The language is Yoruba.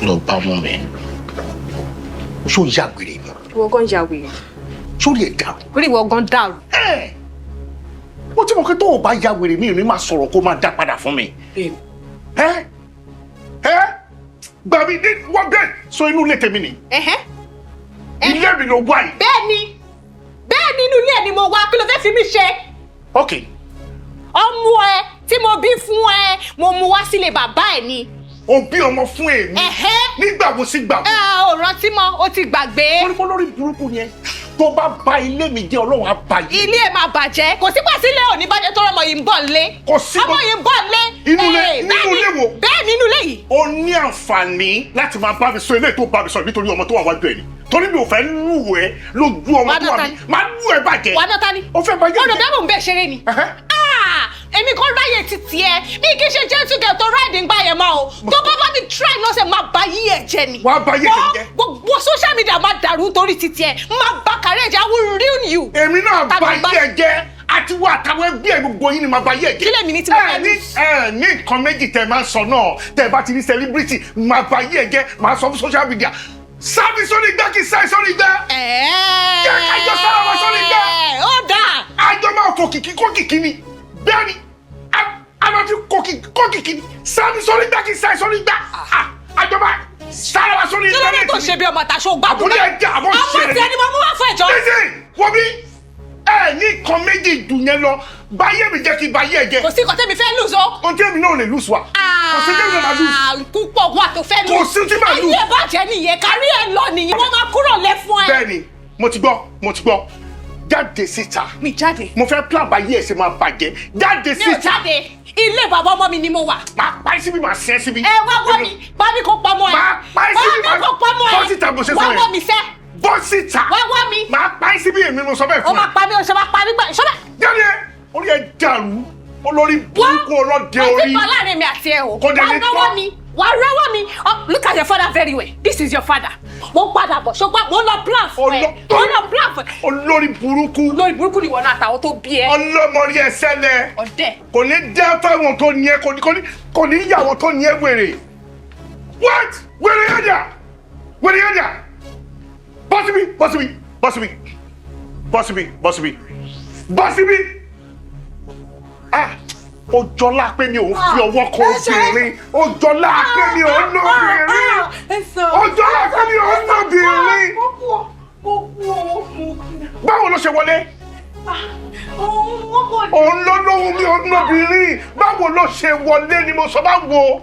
Lọ bá ọmọ mi. Ṣó ya wèrè ni? Ìwọ gan ya wèrè. Sórí ẹ̀ dàrú? Orí ìwọ gan dàrú. Ẹ̀ ó ti mọ̀ pé tó o bá ya wèrè, mi ò ní máa sọ̀rọ̀ kó máa dá padà fún mi. Ẹ ẹ gbà mí ní wọ́n bẹ́ẹ̀ sọ, inú ilé tèmi ni. Ilé mi ló wá yìí. Bẹ́ẹ̀ni, bẹ́ẹ̀ni, inú ilé ẹ̀ ni mo wá. Kí ló fẹ́ fi mí ṣe? Ok. Ọmọ ẹ tí mo bí fún ẹ, mo mú wá sílé bàbá ẹ ni. O bí ọmọ fún èmi? Ẹ̀hẹ́. Nígbà wo sí gbà wo? Ẹ ò rántí mọ́, o ti gbàgbé. Wọ́n ní kó lórí burúkú yẹn, tó bá ba ilé mi jẹ́, Ọlọ́run á ba yé. Ilé ẹ̀ máa bàjẹ́. Kò sígbà tí ilé ò ní bàjẹ́ tó rọmọ yìí ń bọ̀ lé. Kò sí Ọmọ yìí ń bọ̀ lé. Inú ilé? Eh, Nínú bẹ́ẹ̀ni, ilé wo? Bẹ́ẹ̀ni, inú ilé yìí. O ní àǹfààní láti máa bá mi sọ eléyìí tó bá mi sọ nítorí ọmọ tó wà wájú ẹ ni, torí mi ò fẹ́ lù ẹ́ lójú ọmọ tó wà mí. Máa lù ẹ́ bàjẹ́. Wà á náà ta ni? O fẹ́ bàjẹ́. Ọ̀nà bẹ́ẹ̀ mò ń bẹ̀ ṣeré ni. Ah, èmi kò ráyè títí ẹ bí kì í ṣe gentle girl tó ride ń gbà yẹn mọ́ o. Tó bá bá mi try lọ́sẹ̀, máa ba yí ẹ̀ jẹ́ ni. Wàá ba yé tèmi jẹ́. Gbogbo social media máa dàrú torí títí ẹ, máa ba career ẹ̀ jẹ́. I will ruin you. Èmi náà Ta ló bá bá- yé ẹ jẹ́, àti wọ àtàwọn ẹbí ẹ, gbogbo yín ni màá bá yé ẹ jẹ́. Kí lèmi ní tí mo Ẹ fẹ́ ní lose? ẹ ní nǹkan méjì tẹ máa ń sọ náà tẹ bá ti ní celebrity, máa bá yé ẹ jẹ́, máa sọ fún social media. Sábì sórí igbá kí sáì sórí igbá. Jẹ́ ká jọ sára wa sórí igbá. Ó dáa. Àjọ máa fò kìkì kó kìkì ni. Bẹ́ẹ̀ ni, a máa fi kó kìkì kó kìkì ni. Sábì sórí igbá kí sáì sórí igbá. Àjọ máa sára wa sórí Kí ló dé tó ṣe bí ọmọ tàṣọ gbádùn? Àbúrò ẹ jẹ́ àbọ̀ Ọmọ ṣe tí ẹni mo mú wá fún ẹjọ́. Listen, wọ́n bí ẹ ní nǹkan méjì jù yẹn lọ, báyé mi jẹ́ kí báyé ẹ jẹ́. Kò sí nǹkan tẹ́mi fẹ́ lose o. Ohun tí èmi náà lè lose wa. Kò sí tí èmi náà máa lose. Púpọ̀ wà tó fẹ́ lose. Kò sí tí màá lose. Ayé ẹ̀ bàjẹ́ nìyẹn, kárí ẹ̀ lọ nìyẹn. Wọ́n máa kúrò lẹ́ fún ẹ. Bẹ́ẹ̀ni, mo ti gbọ́, mo ti gbọ́. Jáde síta. Mi jáde. Mo fẹ́ plan báyé ẹ̀ ṣe máa bàjẹ́. Jáde Mi ò síta. jáde. Ilé bàbá ọmọ mi ni mo wà. Máa pa ẹ́ síbí, máa ṣẹ́ síbí. Ẹ wá wọ́ mi, bá mi kó pamọ́ ẹ. Máa pa ẹ́ síbí. Bá mi kó pamọ́ ẹ. Bọ́ síta bó ṣe sọ Wá yẹn. wọ́ mi sẹ́. Bọ́ síta. Wá wọ́ mi. Máa pa ẹ́ síbí, èmi mo sọ bẹ́ẹ̀ Ó fún ẹ. máa pa mí, o ṣe máa pa mí gbà. Ṣọ́bẹ̀. Jáde, orí ẹ dàrú, olórí burúkú, ọlọ́dẹ Wọ́n orí. ti bọ́ láàrin mi àti ẹ o. Kò dẹ̀ Wà lè rọ́wọ́ tọ́. mi. Wà rọ́wọ́ mi. Oh, look at your father very well. This is your father. Mo ń padà bọ̀. Ṣùgbọ́n mo ń lọ plan fún ẹ. Mo ń lọ plan fún ẹ. Olórí burúkú. Olórí burúkú ni ìwọ náà àtàwọn tó bí ẹ. Ọlọ́mọrí ẹ sẹ́lẹ̀. Ọ̀dẹ̀. Kò ní dá fáwọn tó ní ẹ, kò ní yà àwọn tó ní ẹ wèrè. What? Wèrè yẹn dà, wèrè yẹn dà. Bọ́ síbí, bọ́ síbí, bọ́ síbí, bọ́ síbí, bọ́ síbí, bọ́ síbí. Ah, ó jọlá pé mi ò ń fi ọwọ́ kan obìnrin. Ó jọlá pé mi ò ń lóbìnrin. Ó jọlá pé mi ò ń lóbìnrin. Mo kú o, mo kú o, mo kú. Báwo ló ṣe wọlé? Òun wọ́n kò Òun ló lóhun mi ò ń lóbìnrin. Báwo ló ṣe wọlé ni mo sọ, báwo.